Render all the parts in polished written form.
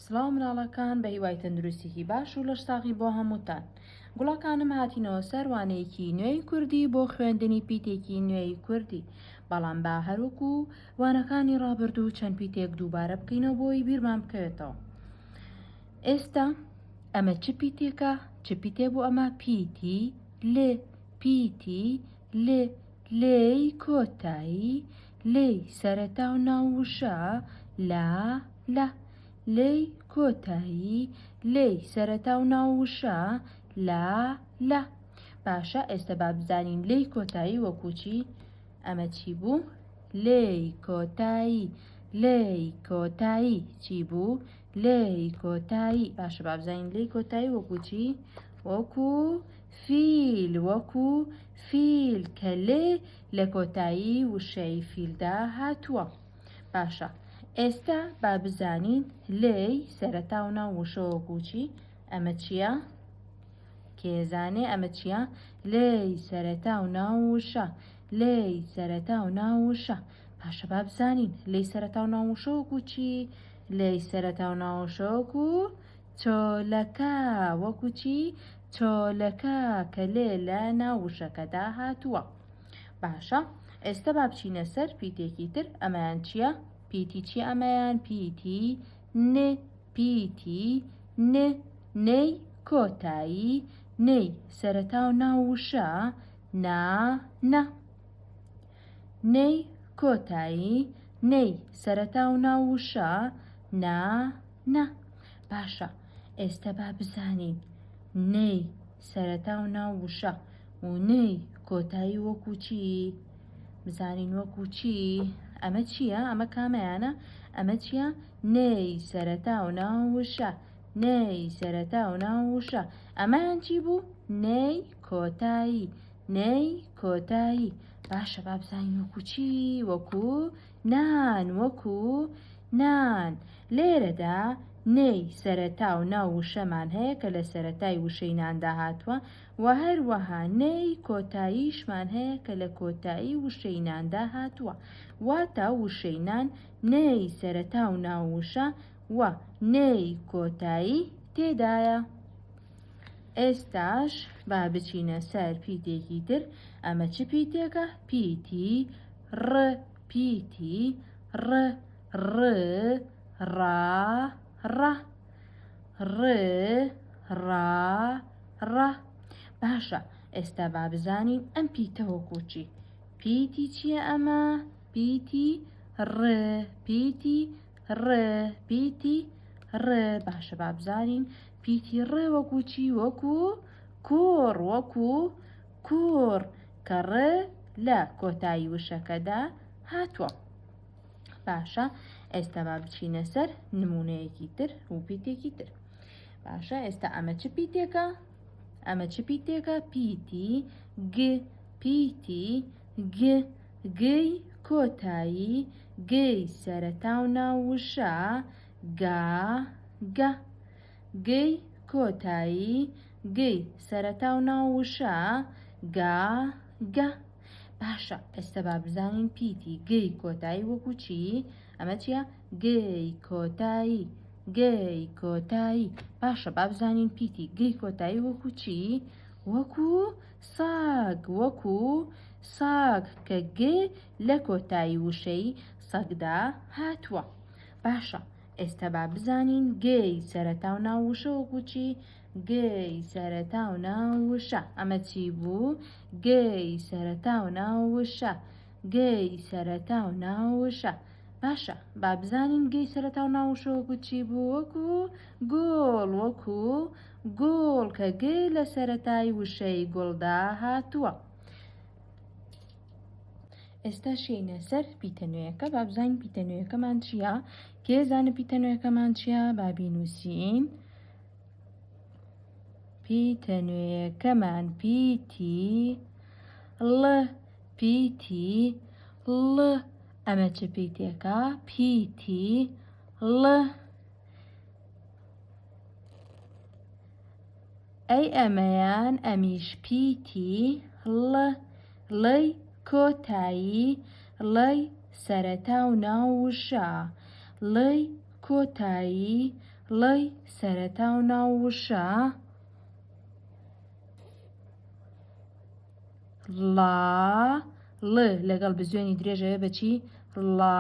سڵاو مناڵەکان بە هیوای تەندروستیکی باش و لەش ساغی بۆ هەمووتان گوڵەکانم هاتینەوە سەر وانەیەکی نوێی کوردی بۆ خوێندنی پیتێکی نوێی کوردی بەڵام با هەروەکو وانەکانی ڕابردوو چەند پیتێک دووبارە بکەینەوە بۆی بیرمان بکەوێتەوە ئێستا ئەمە چ پیتێکە چ پیتێ بوو ئەمە پیتی لێ پیتی لێ لێی کۆتایی لێی سەرەتا و ناو وشە لا لە لێی کۆتایی لێی سەرەتا و ناو وشە لا لە باشە ئێستا با بزانین لێی کۆتایی وەکو چی ئەمە چی بوو لێی کۆتایی لێی کۆتایی چی بوو لێی کۆتایی باشە با بزانین لێی کۆتایی وەکو چی وەکو فیل وەکو فیل کە لێ لە کۆتایی وشەی فیلدا هاتووە. باشە ئێستا با بزانین لێی سەرەتا و ناو وشە وەکو چی؟ ئەمە چییە؟ کێ زانێ ئەمە چییە؟ لێی سەرەتا و ناو وشە لێی سەرەتا و ناو وشە باشە با بزانین لێی سەرەتا و ناو وشە وەکو چی؟ لێی سەرەتا و ناو وشە وەکو چۆلەکە وەکو چی؟ چۆلەکە کە لێ لە ناو وشەکەدا هاتووە. باشە ئێستا با بچینە سەر پیتێکی تر ئەمەیان چییە؟ پیتی چی ئەمەیان؟ پیتی ن پیتی ن نەی کۆتایی نەی سەرەتا و ناو وشە نا نە نەی کۆتایی نەی سەرەتا و ناو وشە نا نا باشە ئێستا با بزانین نەی سەرەتا و ناو وشە و نەی کۆتایی وەکو چی بزانین وەکو چی ئەمە چییە ئەمە کامەیانە ئەمە چییە نەی سەرەتا و ناو وشە نەی سەرەتا و ناو وشە ئەمەیان چی بوو نەی کۆتایی نەی کۆتایی باشە با بزانین وەکو چی وەکو نان وەکو نان. لێرەدا نەی سەرەتا و ناو وشەمان هەیە کە لە سەرەتای وشەی ناندا هاتووە و هەروەها نەی کۆتاییشمان هەیە کە لە کۆتایی وشەی ناندا هاتووە. واتە وشەی نان نەی سەرەتا و ناو وشە و نەی کۆتایی تێدایە. ئێستاش با بچینە سەر پیتێکی تر. ئەمە چ پیتێکە؟ پیتی ڕ پیتی ڕ ڕ ڕا ڕە ڕ ڕا ڕە باشە ئێستا با بزانین ئەم پیتە وەکو چی پیتی چییە ئەمە پیتی ڕ پیتی ڕ پیتی ڕ باشە با بزانین پیتی ڕ وەکو چی وەکو کوڕ وەکو کوڕ کە ڕ لە کۆتایی وشەکەدا هاتووە. باشە ئێستا با بچینە سەر نمونەیەکی تر و پیتێکی تر. باشە ئێستا ئەمە چ پیتێکە؟ ئەمە چ پیتێکە؟ پیتی گ پیتی گ گی کۆتایی گی سەرەتا و ناو وشە گا گە گی کۆتایی گی سەرەتا و ناو وشە گا گە باشە ئێستا با بزانین پیتی گی کۆتایی وەکو چی ئەمە چییە گی کۆتایی گی کۆتایی باشە با بزانین پیتی گی کۆتایی وەکو چی وەکو ساگ وەکو ساگ کە گ لە کۆتایی وشەی سەگدا هاتووە باشە ئێستا با بزانین گێی سەرەتا و ناو وشە وەکو چی؟ گێی سەرەتا و ناو وشە ئەمە چی بوو؟ گێی سەرەتا و ناو وشە گێی سەرەتا و ناو وشە باشە با بزانین گێی سەرەتا و ناو وشە وەکو چی بوو؟ وەکو گوڵ وەکو گوڵ کە گێ لە سەرەتای وشەی گوڵدا هاتووە. ئێستا شێینە سەر پیتە نوێیەکە با بزانین پیتە نوێیەکەمان چییە کێ زانە پیتە نوێیەکەمان چییە با بینووسین پیتە نوێیەکەمان پیتی ڵ پیتی ڵ ئەمە چ پیتێکە پیتی ڵ ئەی ئەمەیان ئەمیش پیتی ڵ ڵی کۆتایی ڵی سەرەتا و ناو وشە ڵی کۆتایی. ڵی سەرەتا و ناو وشە ڵا ڵ لەگەڵ بزوێنی درێژەوە بە چی ڵا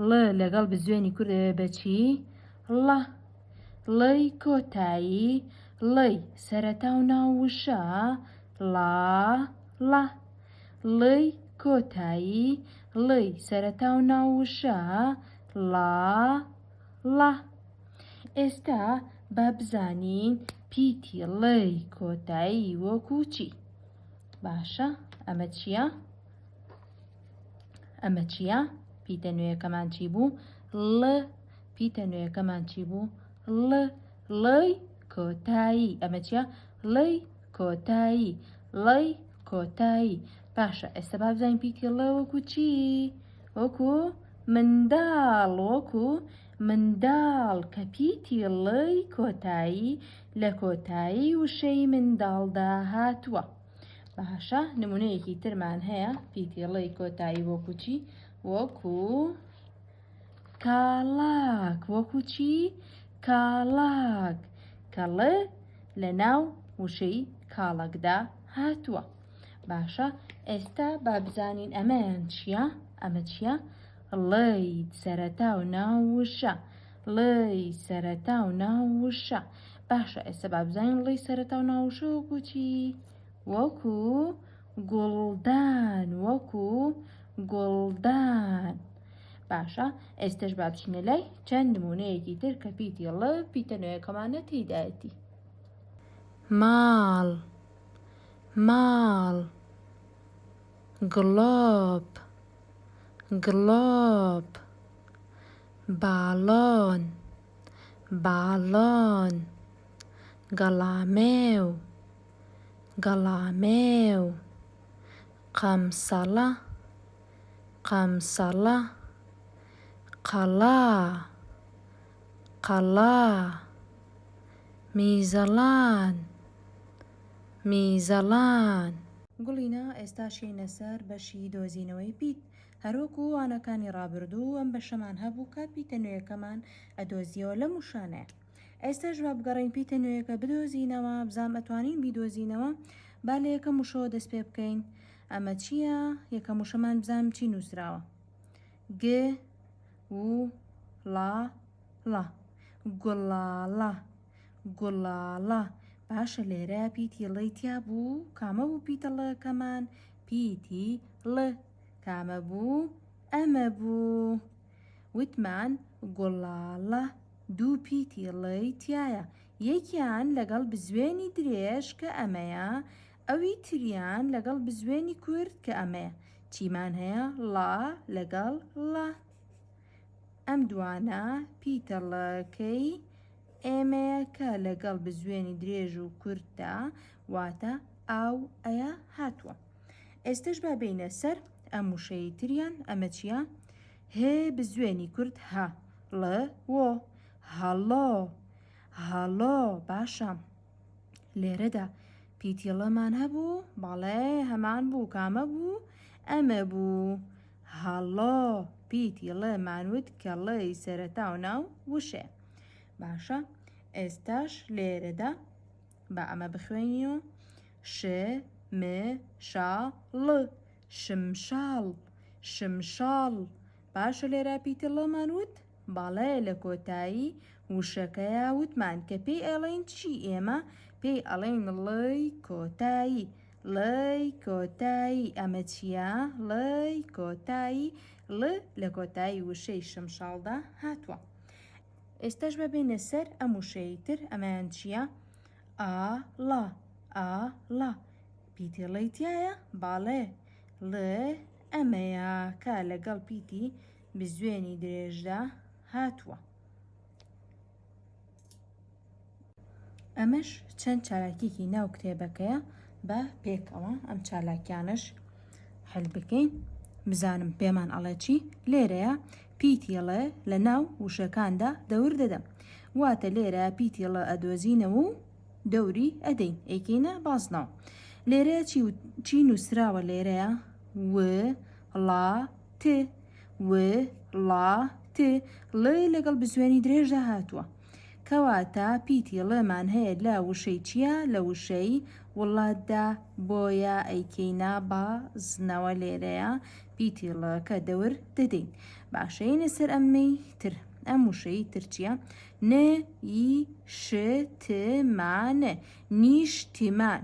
ڵ لەگەڵ بزوێنی کوردەوە بە چی ڵە ڵی کۆتایی ڵی سەرەتا و ناو وشە ڵا ڵە ڵی کۆتایی ڵی سەرەتا و ناو وشە ڵا ڵە ئێستا با بزانین پیتی ڵی کۆتایی وەکو چی باشە ئەمە چییە؟ ئەمە چییە؟ پیتە نوێیەکەمان چی بوو؟ ڵ پیتە نوێیەکەمان چی بوو؟ ڵ ڵی کۆتایی ئەمە چییە؟ ڵی کۆتایی ڵی کۆتایی باشە ئێستا با بزانین پیتی ڵ وەکو چی؟ وەکو منداڵ وەکو منداڵ کە پیتی ڵی کۆتایی لە کۆتایی وشەی منداڵدا هاتووە. باشە نمونەیەکی ترمان هەیە پیتی ڵی کۆتایی وەکو چی وەکو کاڵاک وەکو چی کاڵاک کە ڵ لە ناو وشەی کاڵەکدا هاتووە باشە ئێستا با بزانین ئەمەیان چییە ئەمە چییە ڵی سەرەتا و ناو وشە ڵی سەرەتا و ناو وشە باشە ئێستا با بزانین ڵی سەرەتا و ناو وشە وەکو چی وەکو گوڵدان وەکو گوڵدان باشە ئێستش با بچینە لای چەند نمونەیەکی تر کە پیتی ڵ پیتە نوێیەکەمانە تێیدایەتی ماڵ ماڵ گڵۆپ گڵۆپ باڵۆن باڵۆن گەڵامێو گەڵامێو قەمسەڵە قەمسەڵە قەڵا قەڵا میزەڵان میزەڵان. گوڵینە ئێستاش یەینە سەر بەشی دۆزینەوەی پیت هەروەکو وانەکانی ڕابردوو ئەم بەشەمان هەبوو کە پیتە نوێیەکەمان ئەدۆزیەوە لەم وشانەیە ئێستاش با بگەڕێین پیتە نوێیەکە بدۆزینەوە بزانم ئەتوانین بیدۆزینەوە با لە یەکەم وشەوە دەست پێ بکەین ئەمە چییە یەکەم وشەمان بزانم چی نووسراوە گ و ڵا ڵە گوڵاڵە گوڵاڵە باشە لێرە پیتی ڵی تیا بوو کامە بوو پیتە ڵەکەمان پیتی ڵ کامە بوو ئەمە بوو وتمان گوڵاڵە دوو پیتی ڵی تایە یەکیان لەگەڵ بزوێنی درێژ کە ئەمەیە ئەوی تریان لەگەڵ بزوێنی کورت کە ئەمەیە چیمان هەیە ڵا لەگەڵ ڵە ئەم دوانە پیتە ڵەکەی ئێمەیە کە لەگەڵ بزوێنی درێژ و کورتدا واتە ئاو ئەیە هاتووە. ئێستەش با بێینە سەر ئەم وشەی تریان ئەمە چییە؟ هێ بزوێنی کورت هە ڵ وۆ هەڵۆ هەڵۆ باشە لێرەدا پیتی ڵەمان هەبوو بەڵێ هەمان بوو کامە بوو ئەمە بوو هەڵۆ پیتی ڵ مان وت کە ڵی سەرەتا و ناو وشەیە باشە ئێستاش لێرەدا با ئەمە بخوێنینەوە ش م شا ڵ شمشاڵ شمشاڵ باشە لێرە پیتی ڵمان وت بەڵێ لە کۆتایی وشەکەیا وتمان کە پێی ئەڵێین چی ئێمە پێی ئەڵێین ڵی کۆتایی ڵی کۆتایی ئەمە چییە ڵی کۆتایی ڵ لە کۆتایی وشەی شمشاڵدا هاتووە ئێستاش با بێینە سەر ئەم وشەیەی تر ئەمەیان چییە ئا ڵا ئا ڵا پیتی ڵی تایە باڵێ ڵ ئەمەیە کە لەگەڵ پیتی بزوێنی درێژدا هاتووە. ئەمەش چەند چالاکیەکی ناو کتێبەکەیە بە پێکەوە ئەم چالاکیانەش حل بکەین بزانم پێمان ئەڵێ چی لێرەیە پیتی ڵێ لە ناو وشەکاندا دەور دەدەم واتە لێرە پیتی ڵە ئەدۆزینەوە و دەوری ئەدەین ئەیکەینە بازنەوە لێرە چی چی نووسراوە لێرەیە و ڵا ت و ڵا ت. ت، ڵ لەگەڵ بزوێنی درێژدا هاتووە. کەواتە پیتی ڵ-مان هەیە لە وشەی چیا؟ لە وشەی وڵاتدا، بۆیە ئەیکەینە بازنەوە لێرەیە پیتی ڵ-کە دەور دەدەین. باشە یەینە سەر ئەمەی تر. ئەم وشەی تر چییە؟ ن، ی، ش، ت، ما، ن. نیشتمان.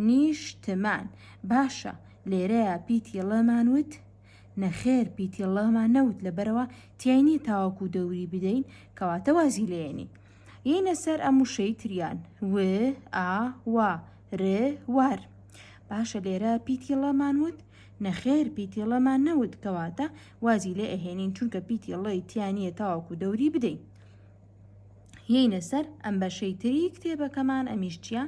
نیشتمان. باشە لێرەیە پیتی ڵ-مان وت؟ نەخێر پیتی ڵ-مان نەوت لەبەرئەوە تیای نیە تاوەکو دەوری بدەین کەواتە وازی لێیەنین یەینە سەر ئەم وشەی تریان و ئا وا ر وار باشە لێرە پیتی ڵ-مان وت نەخێر پیتی ڵ-مان نەوت کەواتە وازی لێ ئەهێنین چونکە پیتی ڵ-ی تیا نیە تاوەکو دەوری بدەین یەینە سەر ئەم بەشەی تری کتێبەکەمان ئەمیش چییە؟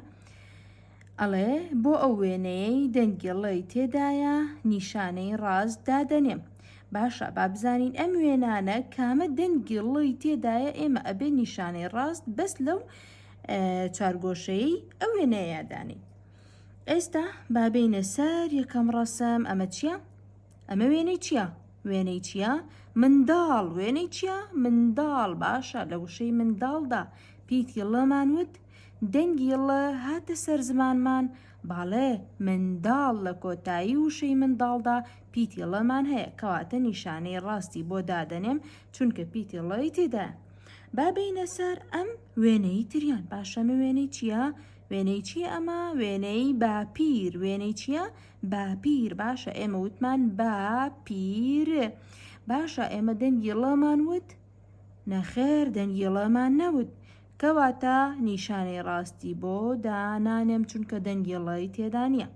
ئەڵێ بۆ ئەو وێنەیەی دەنگی ڵی تێدایە نیشانەی ڕاست دادەنێم. باشە با بزانین ئەم وێنانە کامە دەنگی ڵی تێدایە ئێمە ئەبێ نیشانەی ڕاست بەس لەو چوارگۆشەیەی ئەو وێنەیە دانێین. ئێستا با بێینە سەر یەکەم ڕەسم ئەمە چییە؟ ئەمە وێنەی چییە؟ وێنەی چییە؟ منداڵ وێنەی چییە؟ منداڵ باشە لە وشەی منداڵدا پیتی ڵمان وت دەنگی ڵ هاتە سەر زمانمان بەڵێ منداڵ لە کۆتایی وشەی منداڵدا پیتی ڵمان هەیە کەواتە نیشانەی ڕاستی بۆ دادەنێم چونکە پیتی ڵی تێدایە با بێینە سەر ئەم وێنەی تریان باشە ئەمە وێنەی چییە؟ وێنەی چییە ئەمە؟ وێنەی باپیر وێنەی چییە؟ باپیر باشە ئێمە وتمان باپیر باشە ئێمە دەنگی ڵمان وت نەخێر دەنگی ڵمان نەوت کەواتە نیشانەی ڕاستی بۆ دانانێم چونکە دەنگی ڵی تێدا نییە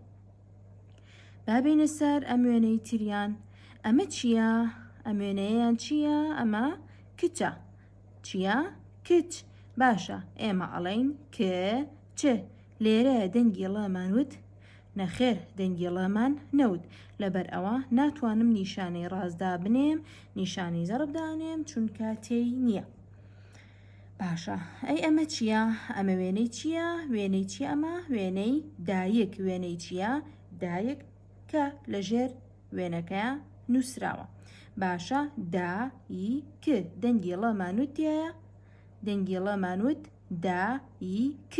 با بێینە سەر ئەم وێنەی تریان ئەمە چییە؟ ئەم وێنەیەیان چییە؟ ئەمە کچە چییە؟ کچ باشە ئێمە ئەڵێین ک چ لێرە دەنگی ڵمان وت نەخێر دەنگی ڵمان نەوت لەبەر ئەوە ناتوانم نیشانەی ڕاست دابنێم نیشانەی زەڕب دانێم چونکە تێی نییە باشە ئەی ئەمە چییە ئەمە وێنەی چییە وێنەی چی ئەمە وێنەی دایک وێنەی چییە دایک کە لەژێر وێنەکەیا نووسراوە باشە دا ی ک دەنگی ڵمان وت تایە دەنگی ڵمان وت دا ی ک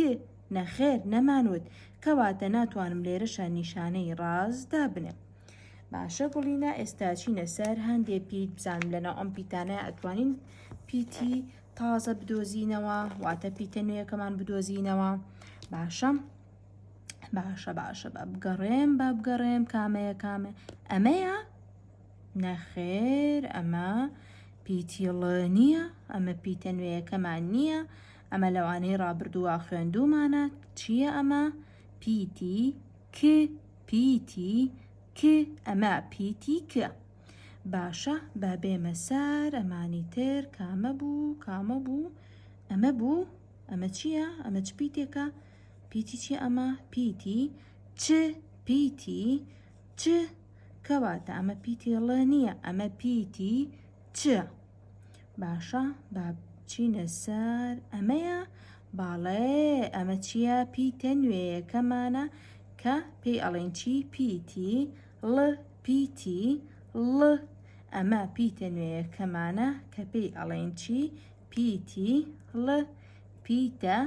نەخێر نەمانوت کەواتە ناتوانم لێرەشە نیشانەی ڕاز دابنێم باشە گوڵینە ئێستا چینە سەر هەندێ پیت بزانم لەناو ئەم پیتانە ئەتوانین پیتی تازە بدۆزینەوە واتە پیتە نوێیەکەمان بدۆزینەوە باشە باشە باشە بە بگەڕێم با بگەڕێم کامەیە کامە ئەمەیە نەخێر ئەمە پیتی ڵ نییە ئەمە پیتە نوێیەکەمان نییە ئەمە لەوانەی ڕابردووە خوێندومانە چییە ئەمە پیتی ک پیتی ک ئەمە پیتی ک باشە با بێمە سەر ئەمانی تر کامە بوو کامە بوو ئەمە بوو ئەمە چییە ئەمە چ پیتێکە پیتی چیە ئەمە پیتی چ پیتی چ کەواتە ئەمە پیتی ڵ نییە ئەمە پیتی چ باشە با بچینە سەر ئەمەیە باڵێ ئەمە چییە پیتە نوێیەکەمانە کە پێی ئەڵێن چی پیتی ڵ پیتی ڵ ئەمە پیتە نوێیەکەمانە کە پێی ئەڵێن چی پیتی ڵ پیتە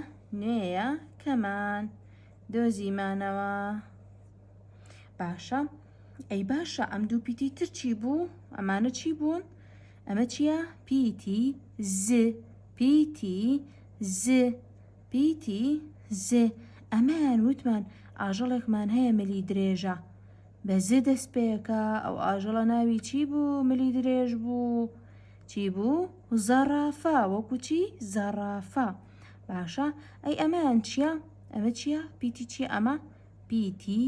نوێیەکەمان دۆزیمانەوە باشە ئەی باشە ئەم دوو پیتی تر چی بوو ئەمانە چی بوون ئەمە چییە پیتی ز پیتی ز پیتی ز ئەمەیان وتمان ئاژەڵێکمان هەیە ملی درێژە بە ز دەست پێکە ئەو ئاژەڵە ناوی چی بوو ملی درێژ بوو چی بوو زەڕافە وەکو چی زەڕافە باشە ئەی ئەمەیان چییە ئەمە چییە پیتی چییە ئەمە پیتی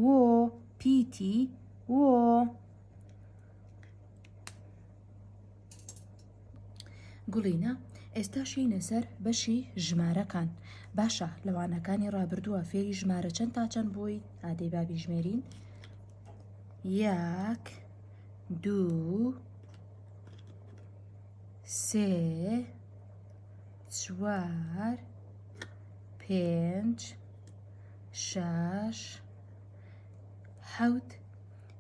وۆ پیتی وۆ گوڵینە ئێستا شینە سەر بەشی ژمارەکان باشە لەوانەکانی ڕابردووە فێری ژمارە چەند تا چەند بووی ئادەی بابی ژمێرین یەک دوو سێ چوار پێنج شەش حەوت.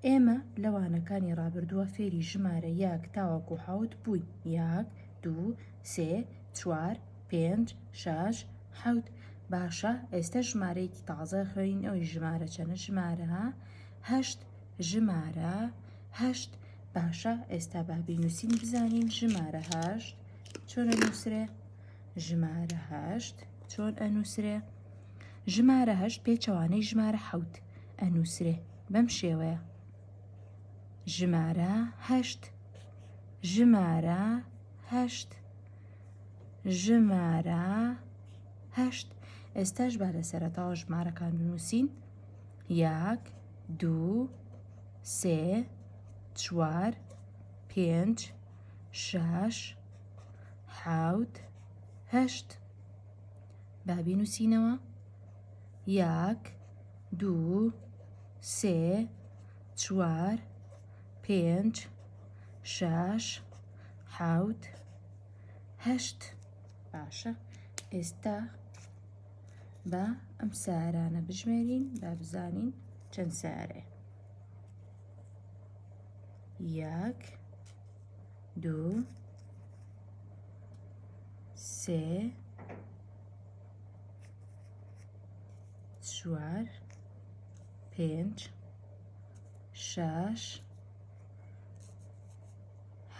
ئێمە لە وانەکانی ڕابردووە فێری ژمارە یەک تاوەکو حەوت بووین، یەک، دوو، سێ، چوار، پێنج، شەش، حەوت. باشە ئێستا ژمارەیەکی تازە خوێنین ئەویش ژمارە چەنە؟ ژمارە هەشت، ژمارە هەشت. باشە ئێستا با بینووسین بزانین ژمارە هەشت چۆن ئەنووسرێ؟ ژمارە هەشت چۆن ئەنووسرێ؟ ژمارە هەشت پێچەوانەی ژمارە حەوت ئەنووسرێ بەم شێوەیە ژمارە هەشت ژمارە هەشت ژمارە هەشت ئێستاش با لە سەرەتاوە ژمارەکان بنووسین یەک دوو سێ چوار پێنج شەش حەوت هەشت با بینووسینەوە یەک دوو سێ چوار پێنج شەش حەوت هەشت باشە ئێستا با ئەم سارانە بژمێرین با بزانین چەند سارەیە یەک دوو سێ چوار پێنج شەش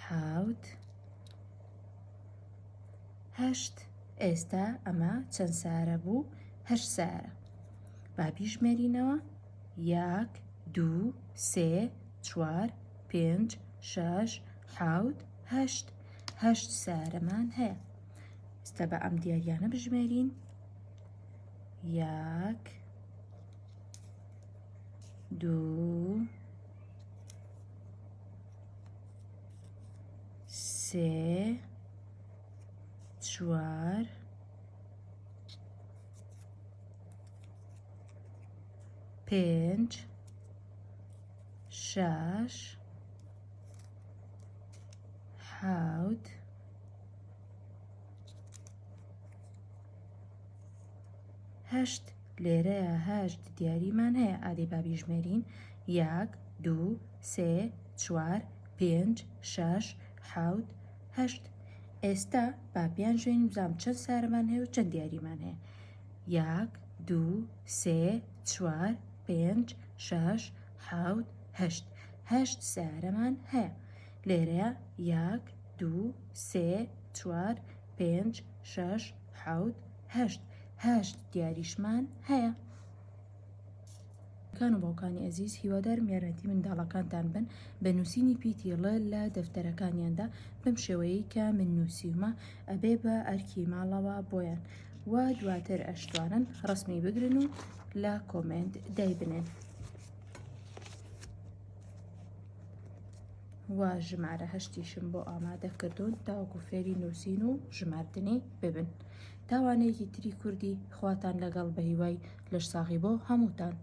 حەوت هەشت ئێستا ئەمە چەند سارە بوو هەشت سارە با بیژمێرینەوە یەک دوو سێ چوار پێنج شەش حەوت هەشت هەشت سارەمان هەیە ئێستا بە ئەم دیاریانە بژمێرین یەک دوو سێ چوار پێنج شەش حەوت هەشت لێرەیە هەشت دیاریمان هەیە ئادەی با بیژمێرین یەک دوو سێ چوار پێنج شەش حەوت هەشت ئێستا با بیان ژێنین بزانم چەند سارەمان هەیە و چەند دیاریمان هەیە یەک دوو سێ چوار پێنج شەش حەوت هەشت هەشت سارەمان هەیە لێرەیە یەک دوو سێ چوار پێنج شەش حەوت هەشت هەشت دیاریشمان هەیە. دایکان و باوکانی ئەزیز هیوادارم یارمەتی منداڵەکانتان بن بە نووسینی پیتی ڵ لە دەفتەرەکانیاندا بەم شێوەیەی کە من نووسیومە ئەبێ بە ئەرکی ماڵەوە بۆیان و دواتر ئەشتوانن ڕسمی بگرن و لە کۆمێنت دایبنێن. و ژمارە هەشتیشم بۆ ئامادە کردوون تاوەکو فێری نووسین و ژماردنی ببن. تا وانەیەکی تری کوردی خواتان لەگەڵ بەهیوای لەشساغی بۆ هەمووتان.